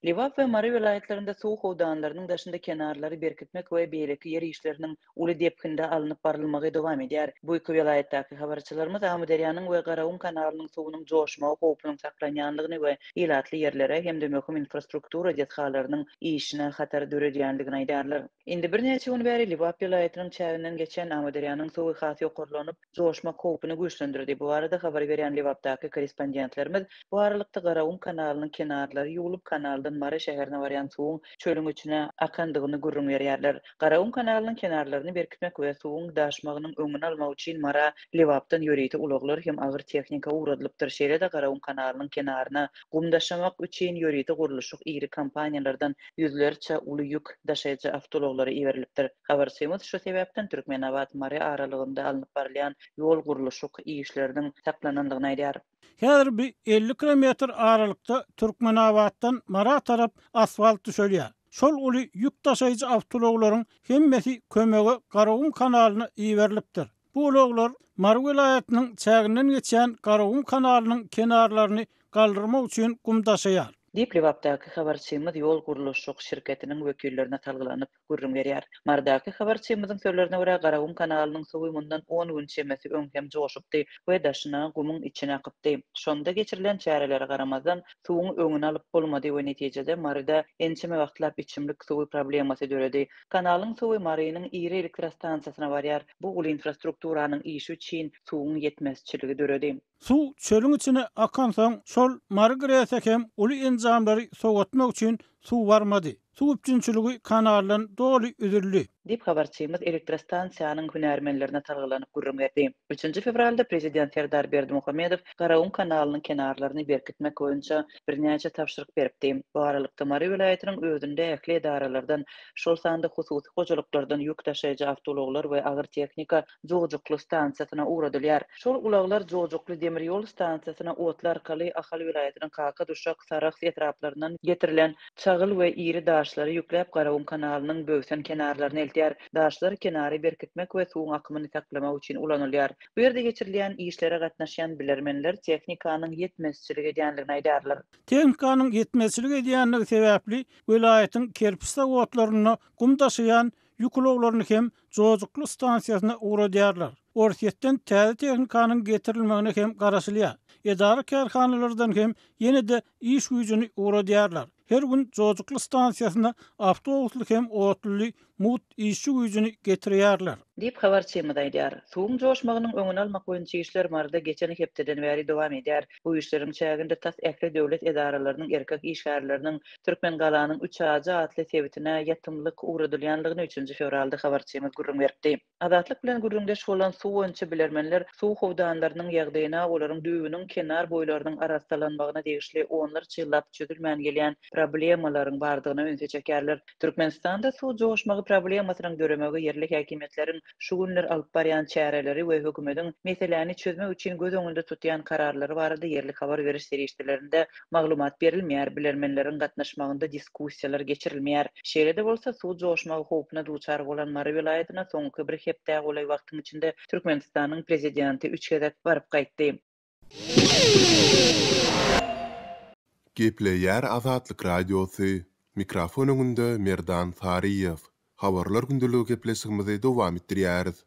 Lebap we Mary welaýatlarynda suw howdanlarynyň daşynda kenarlary berkitmek we beýleki ýer işleriniň uly depginde alnyp barylmagy dowam edýär. Bu iki welaýatdaky habarçylarymyz Amyderýanyň we Garagum kanalynyň suwunyň joşmagy howpunyň saklanýandygyny we ilatly ýerlere hem-de möhüm infrastruktura desgalarynyň işine hatar döredýändigini aýdýarlar. Indi birnäçe gün bäri Lebap welaýatynyň çäginden geçen Amyderýanyň suwy has ýokarlanyp, joşmak howpuny güýçlendirdi. Bu barada habar berýän Lebapdaky korrespondentlerimiz bu aralykda Garagum kanalynyň kenarlary ýuwlup, kanaldan Mary şäherine barýan suwuň çölüň içine akandygyny gürrüň berýärler. Garagum kanalynyň kenarlaryny berkitmek we suwuň daşmagynyň öňüni almak üçin Mara Lebapdan ýörite ulaglar hem agyr tehnika ugradylypdyr. Şeýle-de Garagum kanalynyň kenaryna gum daşamak üçin ýörite gurluşyk iri kompaniýalardan ýüzlerçe uly ýük daşaýjy awtoulaglary iberilipdir. Habarçymyz şu sebäpden Türkmenabat-Mary aralygynda alnyp barylýan ýol gurluşyk işleriniň saklanandygyny aýdýar. Häzir bi 50 kilometr aralykda Türkmenabatdan Mara tarap asfalt düşelýär. Şol uly ýük daşaýjy awtoulaglaryň hemmesi kömege Garagum kanalyna iberilipdir. Bu ulaglar Mary welaýatynyň çäginden geçýän Garagum kanalynyň kenarlaryny galdyrmak üçin gum daşaýar. Diýip, Lebapdaky habarçymyz ýol gurluşyk şirketiniň wekillerine salgylanyp, gürrüň berýär. Marydaky habarçymyzyň sözlerine görä, Garagum kanalynyň suwy mundan on gün çemesi öň hem joşupdy we daşyna gumuň içine akypdy. Şonda geçirilen çärelere garamazdan, suwuň öňüni alyp bolmady we netijede Maryda ençeme wagtlap içimlik suwy problemasy döredi. Kanalyň suwy Marynyň iri elektrostansiýasyna barýar. Bu uly infrastrukturanyň işi üçin suwuň ýetmezçiligi döredi. Suw çölüň içine akansoň, şol Mary GRES-e hem uly enjamlary sowatmak üçin suw barmady. Suw üpjünçiligi kanaldan doly üzüldi. Diýip, habarçymyz elektrostansiýanyň hünärmenlerine salgylanyp gürrüň berdi. Üçünji fewralda prezident Serdar Berdimuhamedow Garagum kanalynyň kenarlaryny berkitmek boýunça birnäçe tabşyryk beripdi. Bu aralykda, Mary welaýatynyň özünde ähli edaralardan, şol sanda hususy hojalyklardan ýük daşaýjy awtoulaglar we agyr tehnika Jojukly stansiýasyna ugradylýar. Şol ulaglar Jojukly demir ýol stansiýasyna otly arkaly Ahal welaýatynyň Kaka, Duşak, Sarahs etraplaryndan getirilen çagyl we iri daşlary ýükläp Garagum kanalynyň böwsen kenarlaryna eltýär. Daşlar kenary berkitmek we suwuň akymyny saklamak üçin ulanylýar. Bu ýerde geçirilýän işlere gatnaşýan bilermenler tehnikanyň ýetmezçilik edýändigini aýdýarlar. Tehnikanyň ýetmezçilik edýändigi sebäpli welaýatyň kerpiç zawodlarynda gum daşaýan ýük ulaglaryny hem Jojukly stansiýasyna ugradýarlar. Orsýetden täze tehnikanyň getirilmegine hem garaşylýar. Edara-kärhanalardan hem ýene-de iş güýjüni ugradýarlar. Her gün Jojukly stansiýasyna awtobusly hem otluly mugt işçi güýjüni getirýärler. Diýip, habarçymyz aýdýar. Suwuň joşmagynyň öňüni almak boýunça işler Maryda geçen hepdeden bäri dowam edýär. Bu işleriň çäginde tas ähli döwlet edaralarynyň erkek işgärleriniň Türkmengalanyň Üçajy atly sebitine ýatymlyk ugradylýandygyny üçünji fewralda habarçymyz gürrüň beripdi. Azatlyk bilen gürrüňdeş bolan suw boýunça bilermenler suw howdanlarynyň ýagdaýyna, olaryň düýbüniň kenar boýlarynyň arassalanmagyna degişli onlarça ýyllap çözülmän gelýän problemalaryň bardygyna ünsi çekýärler. Türkmenistanda suw joşmagy problemasynyň döremegi ýerli häkimiýetleriň şu günler alyp barýan çäreleri we hökümetiň meseläni çözmek üçin göz öňünde tutýan kararlary barada ýerli habar beriş serişdelerinde maglumat berilmeýär, bilermenleriň gatnaşmagynda diskussiýalar geçirilmeýär. Şeýle-de bolsa, suw joşmagy howpuna duçar bolan Mary welaýatyna soňky bir hepdä golaý wagtyň içinde Türkmenistanyň prezidenti üç gezek baryp gaýtdy. Gepleýär Azatlyk Radiosy, Mikrofon öňünde Merdan Saryýew. Habarlar gündeligi gepleşigimizi dowam etdirýäris.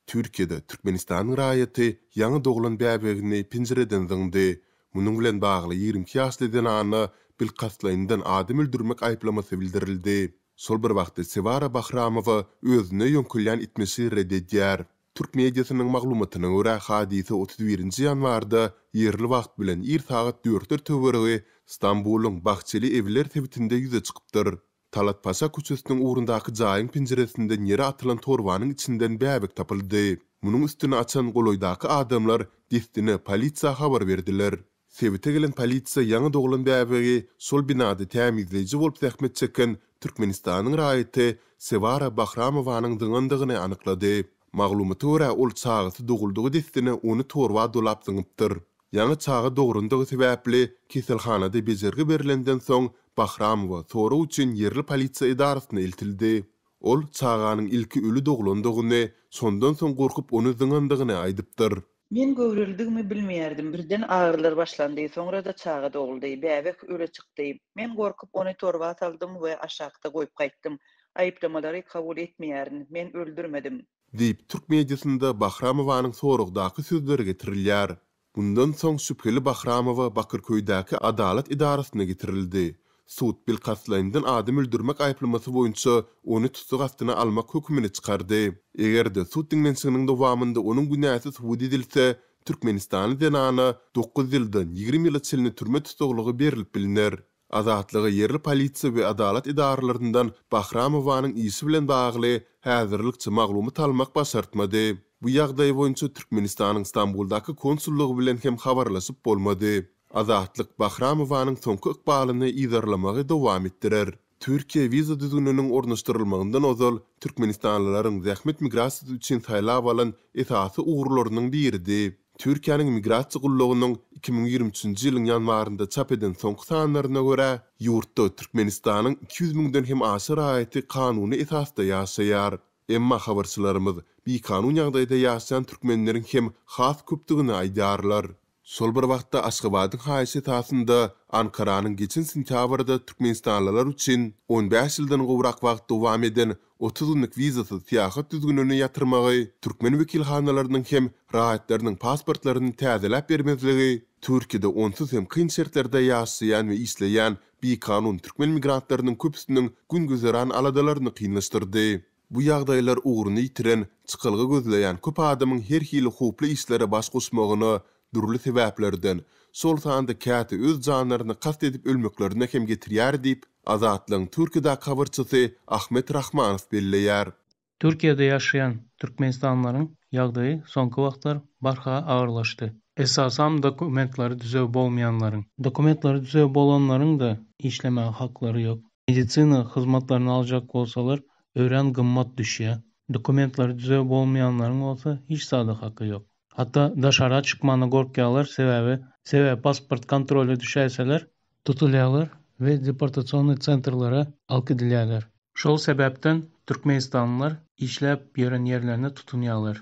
Türkiýede Türkmenistanyň raýaty ýaňy doglan bäbegini penjireden zyňdy. Munuň bilen bagly 22 ýaşly zenana bilkastlaýyndan adam öldürmek aýyplamasy bildirildi. Şol bir wagtda Sewara Bahramowa özüne ýöňkelýän etmişi ret edýär. Türk mediasynyň maglumatyna görä, hadysa 31-nji ýanwarda ýerli wagt bilen ir sagat dörtler töweregi Stambulyň Bahçeli Ewler sebitinde ýüze çykypdyr. Talat Paşa köçesiniň ugrundaky jaýyň penjiresinden ýere atylan torbanyň içinden bäbek tapyldy. Munuň üstüni açan golaýdaky adamlar dessine polisiýa habar berdiler. Sebite gelen polisiýa ýaňy doglan bäbegi şol binada tämizleýji bolup zähmet çeken Türkmenistanyň raýaty Sewara Bahramowanyň zyňandygyny anyklady. Maglumata görä, ol çagasy doguldygy dessine ony torba dolap zyňypdyr. Ýaňy çaga dograndygy sebäpli keselhanada bejergi berlenden soň Bahramowa sorag üçin ýerli polisiýa edarasyna eltildi. Ol çaganyň ilki öli doglandygyny, şondan soň gorkup ony zyňandygyny aýdypdyr. Men göwrelidigimi bilmeýärdim. Birden agyrylar başlandy, soňra-da çaga doguldy. Bäbek öle çykdy. Men gorkup, ony torba saldym we aşakda goýup gaýtdym. Aýyplamalary kabul etmeýärin. Men öldürmedim. Diýip, türk mediasynda Bahramowanyň soragdaky sözleri getirilýär. Mundan soň şübheli Bahramowa Bakyrköýdäki adalat edarasyna getirildi. Sud bilkastlaýyndan adam öldürmek aýyplamasy boýunça ony tussag astyna almak hökümini çykardy. Eger-de sud diňlenişiginiň dowamynda onuň günäsi subut edilse, türkmenistanly zenana dokuz ýyldan 20 ýyla çenli türme tussaglygy berlip bilner. Azatlyga ýerli polisiýa we adalat edaralaryndan Bahramowanyň işi bilen bagly häzirlikçe maglumat almak başartmady. Bu ýagdaý boýunça Türkmenistanyň Stambuldaky konsullygy bilen hem habarlaşyp bolmady. Azatlyk Bahramowanyň soňky ykbalyny yzarlamagy dowam etdirer. Türkiýe wiza düzgüniniň ornaşdyrylmagyndan ozal türkmenistanlylaryň zähmet migrasiýasy üçin saýlap alan esasy ugurlarynyň biridi. Türkiýäniň Migrasiýa gullugynyň 2023-nji ýylyň ýanwarynda çap eden soňky sanlaryna görä, ýurtda Türkmenistanyň 200 müňden hem aşa raýaty kanuny esasda ýaşaýar. Emma habarçylarymyz bikanun ýagdaýda ýaşaýan türkmenleriň hem has köpdügini aýdýarlar. Şol bir wagtda Aşgabadyň haýyşy esasynda Ankaranyň geçen sentýabrda türkmenistanlylar üçin 15 ýyldan gowrak wagt dowam eden 30 günlük wizasyz syýahat düzgünini ýatyrmagy, türkmen wekilhanalarynyň hem raýatlarynyň pasportlaryny täzeläp bermezligi Türkiýede onsuz hem kyn şertlerde ýaşaýan we işleýän bikanun türkmen migrantlarynyň köpüsiniň gün-güzeran aladalaryny kynlaşdyrdy. Bu ýagdaýlar ugruny ýitiren, çykalga gözleýän köp adamyň her hili howply işlere baş goşmagyna, dürli sebäplerden, şol sanda käte öz janlaryna kast edip ölmeklerine hem getirýär diýip, Azatlygyň Türkiýedäki habarçysy Ahmet Rahmanow belleýär. Türkiýede ýaşaýan türkmenistanlylaryň ýagdaýy soňky wagtlar barha agyrlaşdy. Esasam dokumentleri düzüw bolmaýanlaryň. Dokumentleri düzüw bolanlaryň-da işlemäge haklary ýok. Medisina hyzmatlaryny aljak bolsalar örän gymmat düşýär. Dokumentleri düzüw bolmaýanlaryň bolsa hiç zada haky ýok. Hatda daşara çykmana gorkýarlar sebäbi sebäbi pasport kontrola düşäýseler tutulýarlar we deportasionnyý sentrlere alyp gidilýärler. Şol sebäpden türkmenistanlylar işläp ýören ýerlerine tutunýarlar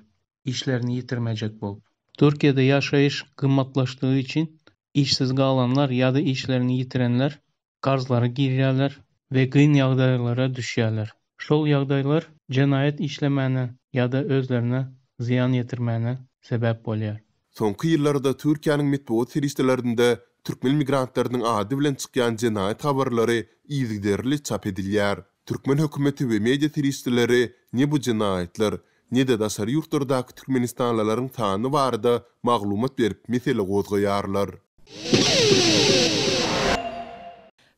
işlerini ýitirmejek bolup. Türkiýede ýaşaýyş gymmatlaşdygy üçin işsiz galanlar ýa-da işlerini ýitirenler karzlara girýärler we kyn ýagdaýlara düşýärler. Şol ýagdaýlar jenaýat işlemäne ýa-da özlerine zyýan ýetirmäne sebäp bolýar. Soňky ýyllarda Türkiýäniň metbugat serişdelerinde türkmen migrantlarynyň ady bilen çykýan jenaýat habarlary yzygiderli çap edilýär. Türkmen hökümeti we media serişdeleri ne bu jenaýatlar, ne-de daşary ýurtlardaky türkmenistanlylaryň sany barada maglumat berip mesele gozgaýarlar.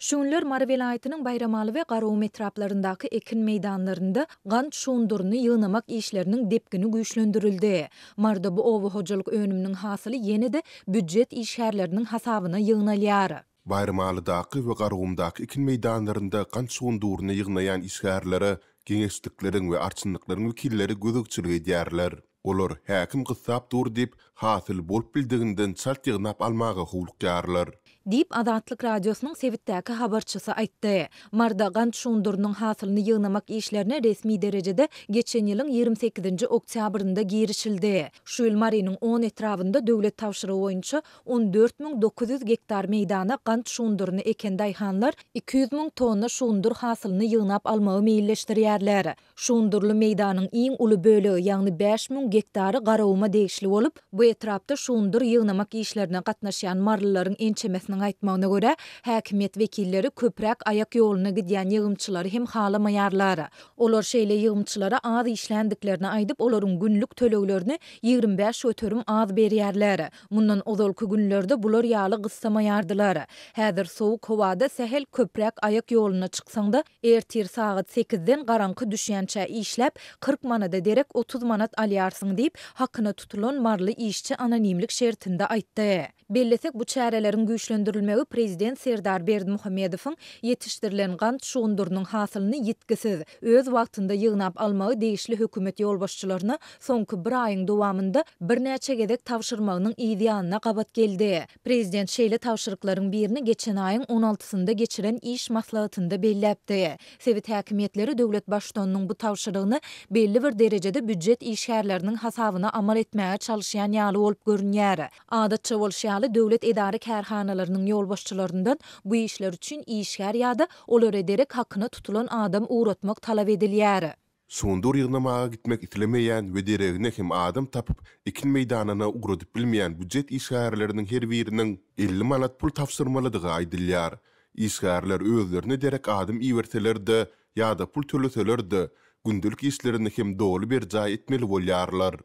Şu günler Mary welaýatynyň Baýramaly we Garagum etraplaryndaky ekin meýdanlarynda gant şunduryny ýygnamak işleriniň depgini güýçlendirildi. Maryda bu oba hojalyk önüminiň hasyly ýene-de býujet işgärleriniň hasabyna ýygnalýar. Baýramalydaky we Garagumdaky ekin meýdanlarynda gant şunduryny ýygnaýan işgärlere geňeşlikleriň we arçynlyklaryň wekilleri gözegçilik edýärler. Olar häkim gyssap dur diýip, hasyly bolup bildiginden çalt ýygnap almaga howlukýarlar. Diýip, Azatlyk Radiosynyň sebitdäki habarçysy aýtdy. Maryda gant şundurynyň hasylyny ýygnamak işlerine resmi derejede geçen ýylyň 28-nji oktýabrynda girişildi. Şu ýyl Marynyň on etrabynda döwlet tabşyrygy boýunça 14 900 gektar meýdana gant şunduryny eken daýhanlar 200 müň tonna şundur hasylyny ýygnap almagy meýilleşdirýärler. Şugundyrly meýdanyň iň uly bölegi, ýagny 5000 gektary Garaguma degişli bolup, bu etrapda şugundyr ýygnamak işlerine gatnaşýan marylylaryň ençemesiniň aýtmagyna görä, häkimiýet wekilleri köpräk aýak ýoluna gidýän ýygymçylary hem halamaýarlar. Olar şeýle ýygymçylara az işländiklerini aýdyp, olaryň günlük töleglerini 25% az berýärler. Mundan ozalky günlerde bular ýaly gyssamaýardylar. Häzir sowuk howada sähel köpräk aýak ýoluna çyksaň-da, Ertir sagat sekizden garaňky düşýänçä işläp, 40 manada derek 30 manat alýarsyň diýip, hakyna tutulan maryly işçi anonimlik şertinde aýtdy. Bellesek, bu çäreleriň güýçlendirilmegi prezident Serdar Berdimuhamedowyň ýetişdirilen gant şugundyrynyň hasylyny ýitgisiz, öz wagtynda ýygnap almagy degişli hökümet ýolbaşçylaryna soňky bir aýyň dowamynda birnäçe gezek tabşyrmagynyň yz ýanyna gabat geldi. Prezident şeýle tabşyryklaryň birini geçen aýyň on altysynda geçiren iş maslahatynda belläpdi. Sebit häkimiýetleri döwlet Baştutanynyň bu tabşyrygyny belli bir derejede býujet işgärleriniň. işgärleriniň hasabyna amal etmäge çalyşýan ýaly bolup görünýär. Adatça bolşy ýaly, döwlet edara-kärhanalarynyň ýolbaşçylaryndan bu işler üçin işgär ýa-da olara derek hakyna tutulan adam ugratmak talap edilýär. Şundur ýygnamaga gitmek islemeýän we deregine hem adam tapyp, ekin meýdanyna ugradyp bilmeýän býujet işgärleriniň her biriniň 50 manat pul tabşyrmalydygy aýdylýar. Işgärler özlerine derek adam iberseler-de ýa-da pul töleseler-de, gündelik işlerini hem doly berjaý etmeli bolýarlar.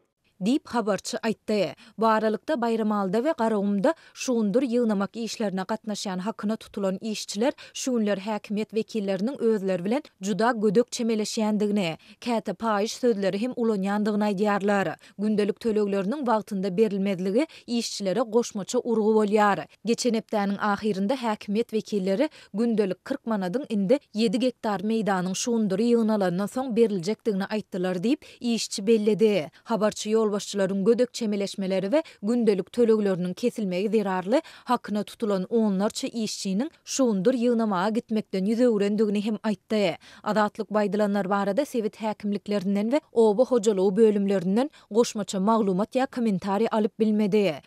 Diýip, habarçy aýtdy. Bu aralykda, Baýramalyda we Garagumda şugundyr ýygnamak işlerine gatnaşýan hakyna tutulan işçiler şu günler häkimiýet wekilleriniň özleri bilen juda gödek çemeleşýändigini, käte paýyş sözleri hem ulanýandygyny aýdýarlar. Gündelik tölegleriniň wagtynda berilmezligi işçilere goşmaça urgy bolýar. Geçen hepdäniň ahyrynda häkimiýet wekilleri gündelik 40 manadyň indi ýedi gektar meýdanyň şugundyry ýygnalandan soň beriljekdigini aýtdylar diýip, Işçi belledi. Habarçy ýolbaşçylaryň gödek çemeleşmeleri we gündelik tölegleriniň kesilmegi zerarly hakyna tutulan onlarça işçiniň şugundyr ýygnamaga gitmekden ýüz öwrendigini hem aýtdy. Azatlyk bu aýdylanlar barada sebit häkimliklerinden we oba hojalygy bölümlerinden goşmaça maglumat ýa kommentariý alyp bilmedi.